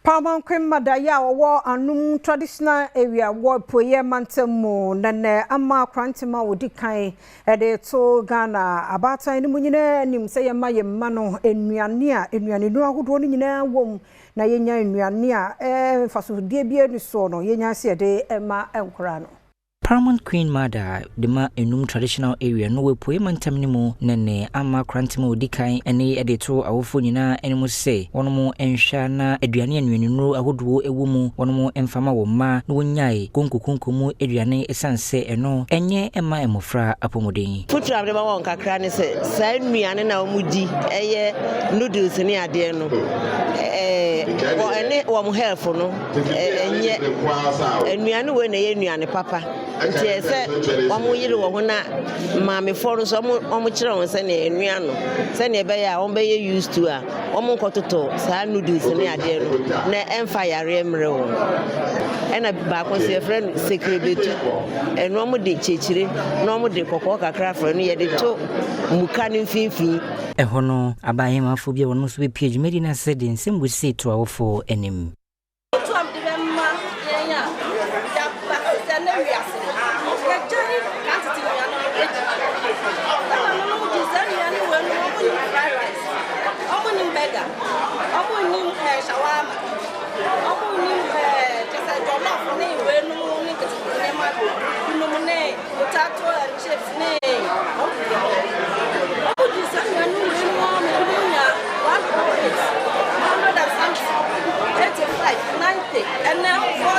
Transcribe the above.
Paramount Queen Mother a ɔwɔ Anum Traditional Area wɔ Apueeɛ mantam mu na nnɛ ama Akorantem a wɔdi kan de to Ghana abaatan no mu nyinaa anim sɛ yɛmma yɛn mma no nnuane a nnuanennuro ahodoɔ no nyinaa wɔ mu na yɛnya nnuane a mfasodeɛ biara nni soɔ no yɛnya sɛ yɛde ma nkwadaa no. Paramount Queen Mother de ma Enum Traditional Area no wɔ Apueeɛ Mantam no mu ne ne ama Akorantem a ɔdi kan ne de to awofoɔ nyinaa anim sɛ wɔnom nhwɛ na aduane a nnuanennuro ahodoɔ wɔ mu wɔnom mfa ma wɔn mma na wɔnnyae konkokonko mu aduane ɛsiane sɛ ɛno ɛnyɛ mma mmɔfra apɔmuden. Afotu a mede bɛma wɔn kakra ne sɛ, saa nnuane no a wɔdi, ɛyɛ noodles ne adeɛ no, ɛne wɔn health no ɛnyɛ. Nnuane wei na ɛyɛ nnuane papa. Nti ɛsɛ sɛ wɔyere wɔn ho na maamefoɔ no nso wɔkyerɛ wɔn sɛnea ɛnua no, sɛnea ɛbɛyɛ a wɔbɛyɛ used to a wɔnkɔtotɔ saa noodles ne adeɛ no na ɛmfa yareɛ mmerɛ wɔn. Ɛna baako nso yɛfrɛ no sekrebetu. Ɛno wɔde kyekyere na wɔde kɔkɔɔ kakra frɛ no yɛde to muka no mfimfini. Ɛhɔ no, abahemafo bi a wɔn nso bepue dwumadi no ase de nsɛm wusii to awofo anim. Afotu a mede bɛma yɛn a yɛaba sɛ nnɛ wiase no, yɛgyae kan tete nnuane no di. Yɛn nananom dii saa nnuane wei no, wɔn nim fried rice, wɔn nim burger, wɔn nim eh, shawarma, wɔn nim eh, kyɛ sɛ jollof ne wei nom ne nketenkete nneɛma binom ne potato and chips ne wɔn dii saa nnuane wei nom ara ma ebinom nya 108, 100 and something, 85, 90, ɛnɛ wɔ